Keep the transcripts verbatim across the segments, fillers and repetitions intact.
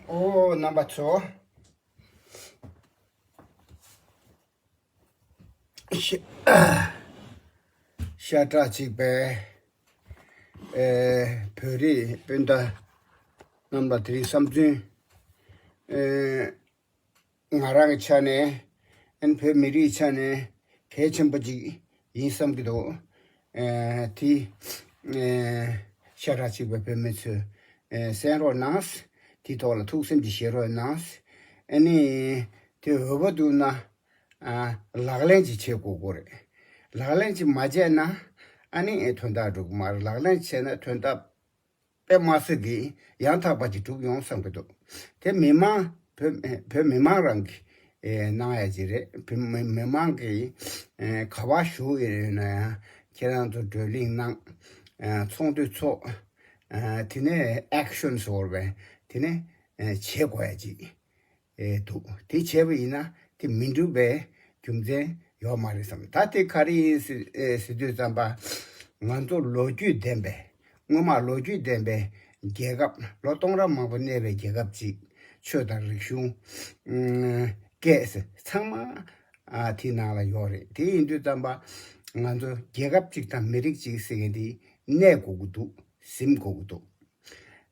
ཨོ་རྣམ་པ་ཚོ། ཤ་ཤ་ཁྲག་གཅིག་པའི་ཨེ་བོད་རིགས་སྤུན་ཟླ་རྣམས་ལ་དེ་རིང་བསམ་ཚུལ། ཨེ་ང་རང་གི་ཆ་ནས་ཨན་བོད་མི་རིགས་ཆ་ནས་གལ་ཆེན་པོ་ཅིག་ཡིན་བསམ་གྱི་འདུག་ཨེ་དེ་ཨེ་ཤ་ཁྲག་གཅིག་པའི་བོད་མི་ཚོས་ཨེ་གསན་རོགས་གནང་། དེའི་ཐོག་ལ་ཐུགས་སེམས་ཀྱི་བཞེས་རོགས་གནང་། ཨ་ནི་དེ་འོས་པ་འདུག་ན། ཨ་ལག་ལེན་ཅིག་བྱེད་དགོས་དགོས་རེད། ལག་ལེན་ཅིག་མ་བྱས་ན་ཨ་ནི་ཨེ་དོན་དག་འགྲུབ་ཀྱི་མ་རེད། ལག་ལེན་བྱས་ན་དོན་དག་དཔེ་མ་སྲིད་ཀྱི་ཡང་དག་པ་ཅིག་འགྲུབ་ཡོང་བསམ་གྱི་འདུག་དེ་མི་མང་བོད་བོད་མི་མང་རང་གི་ཨེ་གནང་ཡ་ཅིག་རེད། བོད་མི་མི་མང་གི་ཨེ་ག་པར་བཞུགས་ཡོད་ན་ཡང་ཁྱེད་རང་ཚོ་བགྲོ་གླེང་གནང་། ཨེ་ཚོགས་འདུ་ཚོགས། ཨེ་དེ་ནས་ཨེག་ཤན་ཟེར་བ་དེ་ནས་ཨེ་བྱེད་དགོས་ཡ་ཅིག་ཨེ་འདུག་དེ་བྱས་པ་ཡིན་ན་དེ་མི་འགྲུབ་པའི་རྒྱུ་མཚན་ཡོད་མ་རེད་བསམ། ད་དེ་ག་རེ་ཡིན་ཟེར་ཨེ་ཟེར་དུས་ཙམ་པ། ང་ཚོ་ལོ་རྒྱུས་ལྡན་པའི་སྔོན་མ་ལོ་རྒྱུས་ལྡན་པའི་རྒྱལ་ཁབ་ལོ་སྟོང་ཕྲག་མང་པོ་གནས་པའི་རྒྱལ་ཁབ་ཅིག་ཆོས་དང་རིག་གཞུང་ཨུམ་སྐད་ཚང་མ་ཨ་དེའི་ནང་ལ་ཡོད་རེད། དེ་ཡིན་དུས་ཙམ་པ་ང་ཚོ་རྒྱལ་ཁབ་ཅིག་དང་མི་རིགས་ཅིག་ཟེར་མཁན་དེ་གནས་དགོས་ཀྱི་འདུག་གཟིམ་དགོས་ཀྱི་འདུག་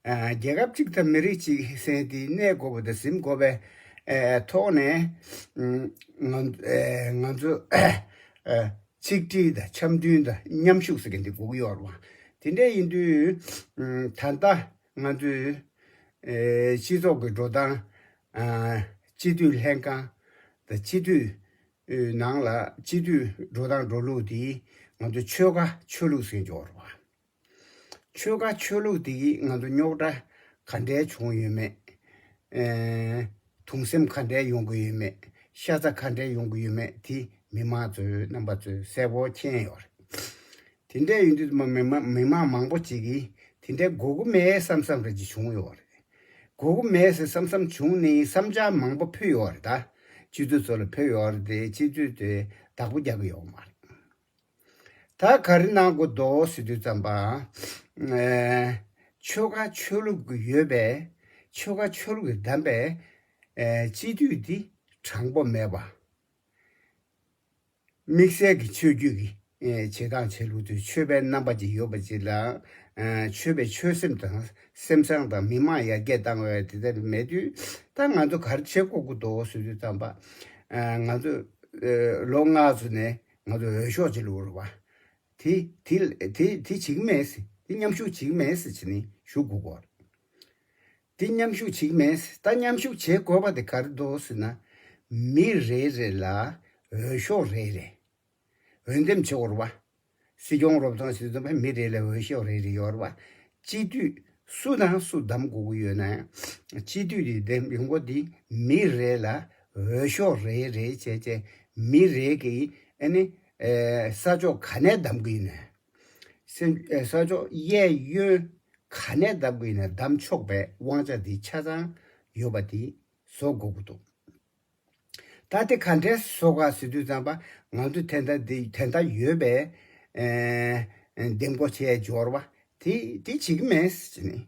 ཨ་རྒྱལ་ཁབ་ཅིག་དང་མི་རིགས་ཅིག་ཟེར་དེ་གནས་དགོས་པ་དང་གཟིམ་དགོས་པའི་ཨེ་ཐོག་ནས་ཨུམ་ང་ཨེ་ང་ཚོ་ཨེ་ཆིག་སྒྲིལ་དང་འཆམ་མཐུན་དང་མཉམ་ཞུགས་ཟེར་མཁན་དེ་དགོས་ཀྱི་ཡོད་རེད་བ། དེ་འདྲ་ཡིན་དུས་ཨུམ་ད་ལྟ་ང་ཚོའི་ཨེ་སྤྱི་ཚོགས་ཀྱི་འགྲོ་སྟངས། ཨ་སྤྱི་འཐུས་ལྷན་ཁང་དང་སྤྱི་འཐུས་ཨེ་ནང་ལ་སྤྱི་འཐུས་འགྲོ་སྟངས་འགྲོ་ལུགས་དེ་ང་ཚོ་ཆོལ་ཁ་ཆོས་ལུགས་ཟེར་མཁན་ཅིག་ཡོད་རེད་བ། ཆོལ་ཁ་ཆོས་ལུགས་དེ་གིས་ང་ཚོ་རྙོག་དྲ་ག་འདྲའི་བྱུང་ཡོད་མེད། ཨེ་དུང་སེམས་ག་འདྲའི་ཡོང་གི་ཡོད་མེད། ཤ་ཚ་ག་འདྲའི་ཡོང་གི་ཡོད་མེད་དེ་མི་མང་ཚོས་རྣམ་པ་ཚོས་གསལ་པོ་མཁྱེན་ཡོད་རེད། དེ་འདྲ་ཡིན་དུས་མ་མི་མང་མི་མང་མང་པོ་ཅིག་གིས་དེ་འདྲའི་དགོས་ཀྱི་མེད་བསམ་བསམ་རེ་ཅིག་བྱུང་ཡོད་རེད། དགོས་ཀྱི་མེད་ཟེར་བསམ་བསམ་བྱུང་ནས་བསམ་འཆར་མང་པོ་ཕུལ་ཡོད་རེད། ད་སྤྱི་འཐུས་ཚོ་ལ་ཕུལ་ཡོད་རེད་དེ། སྤྱི་འཐུས་དེ་བདག་པོ་རྒྱག་གི་ཡོད་མ་རེད། ད་ག་རེ་གནང་དགོས་འདུག་ཟེར་དུས་ཙམ་པ། ཨེ་ཆོལ་ཁ་ཆོས་ལུགས་ཀྱི་ཡོད་པའི་ཆོལ་ཁ་ཆོས་ལུགས་ཀྱིས་བདམས་པའི་ཨེ་སྤྱི་འཐུས་འདི་དྲང་པོ་མེད་པ། དམིགས་བསལ་གྱི་ཆོས་བརྒྱུད་ཀྱི་ཨེ་བྱེད་སྟངས་བྱེད་ལུགས་དེ་ཆོས་པའི་རྣམ་པ་ཅིག་ཡོད་པ་ཅིག་ལ། ཨེ་ཆོས་པའི་ཆོད་སེམས་དང་སེམས་བཟང་དང་མི་མང་ཡར་རྒྱས་བཏང་བའི་དེ་ལྟར་མེད་དུས། ད་ང་ཚོ་ག་རེ་བྱེད་དགོས་ཀྱི་འདུག་ཟེར་དུས་ཙམ་པ། ཨེ་ང་ཚོ་ཨེ་ལོ་ལྔ་ཙམ་ནས་ང་ཚོ་འོས་ཤོག་ཅིག་བླུགས་རེད་བ། དེ་དེ་དེ་དེ་བྱེད་ཀྱི་མེད་ཟེར། དེ་མཉམ་ཞུགས་བྱེད་ཀྱི་མེད་ཟེར་བྱས་ནས་ཞུ་དགོས་ཀྱི་ཡོད་རེད། དེ་མཉམ་ཞུགས་བྱེད་ཀྱི་མེད་ཟེར། ད་མཉམ་ཞུགས་བྱེད་དགོས་པ་དེ་ག་རེ་འདུག་ཟེར་ན། མི་རེ་རེ་ལ་འོས་ཤོག་རེ་རེ། འོས་འདེམས་བྱེད་དགོས་རེད་བ། སྲིད་སྐྱོང་བློ་བཟང་སེང་གེ་མཆོག་མི་རེ་ལ་འོས་ཤོག་རེ་རེ་ཡོད་རེད་བ། སྤྱི་འཐུས་སུ་དང་སུ་བདམས་དགོས་ཀྱི་ཡོད་ན་ཡང་། སྤྱི་འཐུས་དེ་འདེམས་ཡོང་སྒོ་དེ་མི་རེ་ལ་འོས་ཤོག་རེ་རེ་བྱས་བྱས། མི་རེ་གིས་ཨ་ནི་ཨེ་ས་ཕྱོགས་ག་ནས་བདམས་ཀྱི་ཡིན་ན། སེམས་ཨེ་ས་ཕྱོགས་གཡས་གཡོན་ག་ནས་བདམས་ཀྱི་ཡིན་ན་བདམས་ཆོག་པའི་དབང་ཆ་དེ་ཆ་ཚང་ཡོད་པ་དེ་བཟོ་དགོས་ཀྱི་འདུག་ད་དེ་ག་འདྲས་བཟོ་ག་ཟེར་དུས་ཙམ་པ། ང་ཚོ་དེ་འདྲ་འདི་དེ་འདྲ་ཡོད་པའི་ཨེ་འདེམས་བསྐོ་བྱས་འབྱོར་བ་དེ་དེ་བྱེད་ཀྱི་མེད་ཟེར་ནས།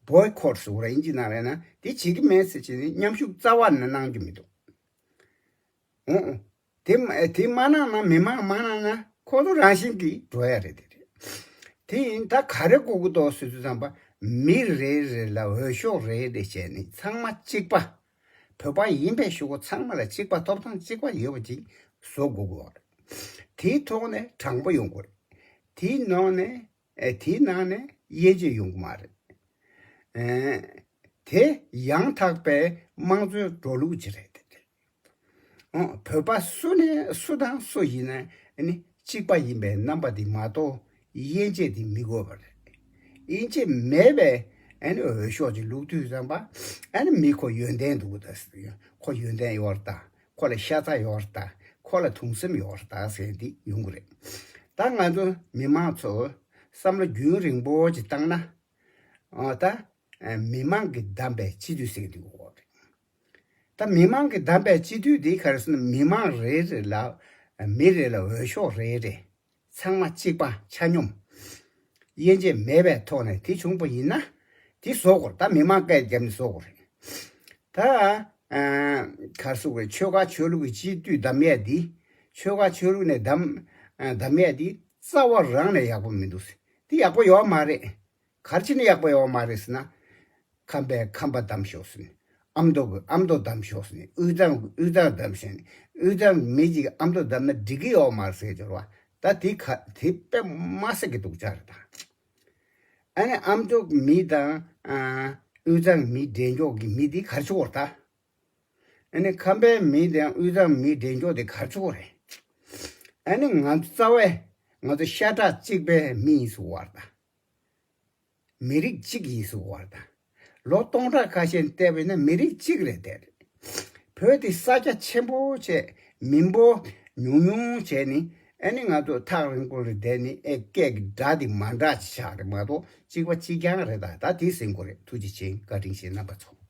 བོའི་ཀོཊ་ཟེར་བ་ཨིན་ཇི་ནང་ལ་ན་དེ་བྱེད་ཀྱི་མེད་ཟེར་བྱས་ནས་མཉམ་ཞུགས་རྩ་བ་ནས་གནང་རྒྱུ་མི་འདུག་འོ་དེ་མ་དེ་མ་གནང་ན། མི་མང་མ་གནང་ན་ཁོ་ཚོ་རང་བཞིན་གྱིས་འགྲོ་ཡ་རེད། དེ་རེད། དེ་ཡིན་ད་ག་རེ་དགོས་ཀྱི་འདུག་ཟེར་དུས་ཙམ་པ། མི་རེ་རེ་ལ་འོས་ཤོག་རེ་རེ་བྱས་ནས་ཚང་མ་གཅིག་པ། བོད་པ་ཡིན་པའི་གཞུག་གུ་ཚང་མ་ལ་གཅིག་པ་ཐོབ་ཐང་གཅིག་པ་ཡོད་པ་ཅིག་བཟོ་དགོས་ཀྱི་ཡོད་རེད། དེའི་ཐོག་ནས་དྲང་པོ་ཡོང་དགོས་རེད། དེའི་ནང་ནས་ཨེ་དེའི་ནང་ནས་དབྱེ་འབྱེད་ཡོང་གི་མ་རེད། ཨེ་དེ་ཡང་དག་པའི་དམངས་གཙོའི་འགྲོ་ལུགས་ཅིག་རེད་དེ། ཨོ་བོད་པ་སུ་ནས་སུ་དང་སུ་ཡིན་ན་ཨ་ནི་གཅིག་པ་ཡིན་པའི་རྣམ་པ་དེ་མ་གཏོགས་དབྱེ་འབྱེད་དེ་མི་དགོས་པ་རེད། དབྱེ་འབྱེད་མེད་པའི་ཨ་ནི་འོས་ཤོག་ཅིག་བླུགས་དུས་ཙམ་པ། ཨ་ནི་མི་ཁོ་ཡོན་ཏན་འདུག་ད་ཟེར། ཁོ་ཡོན་ཏན་ཡོད་རེད་ད། ཁོ་ལ་ཤ་ཚ་ཡོད་རེད་ད། ཁོ་ལ་དུང་སེམས་ཡོད་རེད་ད་ཟེར་འདི་ཡོང་གི་རེད། ད་ང་ཚོ་མི་མང་ཚོ་བསམ་བློ་རྒྱུན་རིང་པོ་ཅིག་བཏང་ན། ཨ་ད་མི་མང་གིས་བདམས་པའི་སྤྱི་འཐུས་ཟེར་གི་འདུག་གོ། ད་མི་མང་གིས་བདམས་པའི་སྤྱི་འཐུས་འདི་ག་རེ་ཟེར་ན། མི་མང་རེ་རེ་ལ་མི་རེ་ལ་འོས་ཤོག་རེ་རེ། ཚང་མ་གཅིག་པ་ཆ་སྙོམས། དབྱེ་འབྱེད་མེད་པའི་ཐོག་ནས་དེ་བྱུང་པ་ཡིན་ན། དེ་བཟོ་དགོས། ད་མི་མང་སྐད་བརྒྱབ་ནས་བཟོ་དགོས་རེད། ད་གར་སོང་བའི་ཆོལ་ཁ་ཆོས་ལུགས་ཀྱི་སྤྱི་འཐུས་གདམ་ཡས་འདི། ཆོལ་ཁ་ཆོས་ལུགས་ནས་གདམ་གདམ་ཡས་འདི་རྩ་བ་རང་ནས་ཡག་པོ་མི་འདུག་འདི་ཡག་པོ་ཡོད་མ་རེད། ག་རེ་བྱས་ནས་ཡག་པོ་ཡོད་མ་རེད་ཟེར་ན། ཁམས་པས་ཁམས་པ་གདམ་ཤོག་ཟེར་ནས། ཨ་མདོ་གིས་ཨ་མདོ་གདམ་ཤོག་ཟེར་ནས། དབུས་གཙང་གིས་དབུས་གཙང་གདམ་ཤོག་ཟེར་ནས། དབུས་གཙང་མི་གཅིག་གིས་ཨ་མདོ་གདམ་ན་འགྲིག་གི་ཡོད་མ་རེད་ཟེར་འབྱོར་བ། ད་དེ་ག་དེ་དཔེ་མ་སྲིད་ཀྱི་སྡུག་ཅག་རེད་ད། ཨ་ནི་ཨ་མདོ་མི་དང་ཨ་དབུས་གཙང་མི་འགྲན་ཕྱོགས་ཀྱི་མི་དེ་ག་རེ་བྱེད་དགོས་རེད་ད། ཨ་ནི་ཁམས་པའི་མི་དང་དབུས་གཙང་མི་འགྲན་ཕྱོགས་དེ་ག་རེ་བྱེད་དགོས་རེད། ཨ་ནི་ང་ཚོ་རྩ་བའི་ང་ཚོ་ཤ་ཁྲག་གཅིག་པའི་མི་ཡིན་ཟེར་བ་རེད་ད། མི་རིགས་གཅིག་ཡིན་ཟེར་བ་རེད་ད། ལོ་སྟོང་ཕྲག་ཁ་ཤས་བལྟས་པ་ཡིན་ན་མི་རིགས་གཅིག་རེད་དེ། བོད་དེ་ས་རྒྱ་ཆེན་པོ་བྱས། མི་འབོར་ཉུང་ཉུང་བྱས་ནས། ཨ་ནི་ང་ཚོ་ཐག་རིང་པོ་ལ་བསྡད་ནས་ཨེ་སྐད་ཀྱི་སྒྲ་དེ་མ་འདྲ་ཅིག་ཆགས་རེད་མ་གཏོགས་གཅིག་པ་གཅིག་རྐྱང་རེད་ད། ད་དེ་ཟིན་དགོས་རེད། ཐུགས་རྗེ་ཆེ། བཀའ་དྲིན་ཆེ་རྣམ་པ་ཚོ།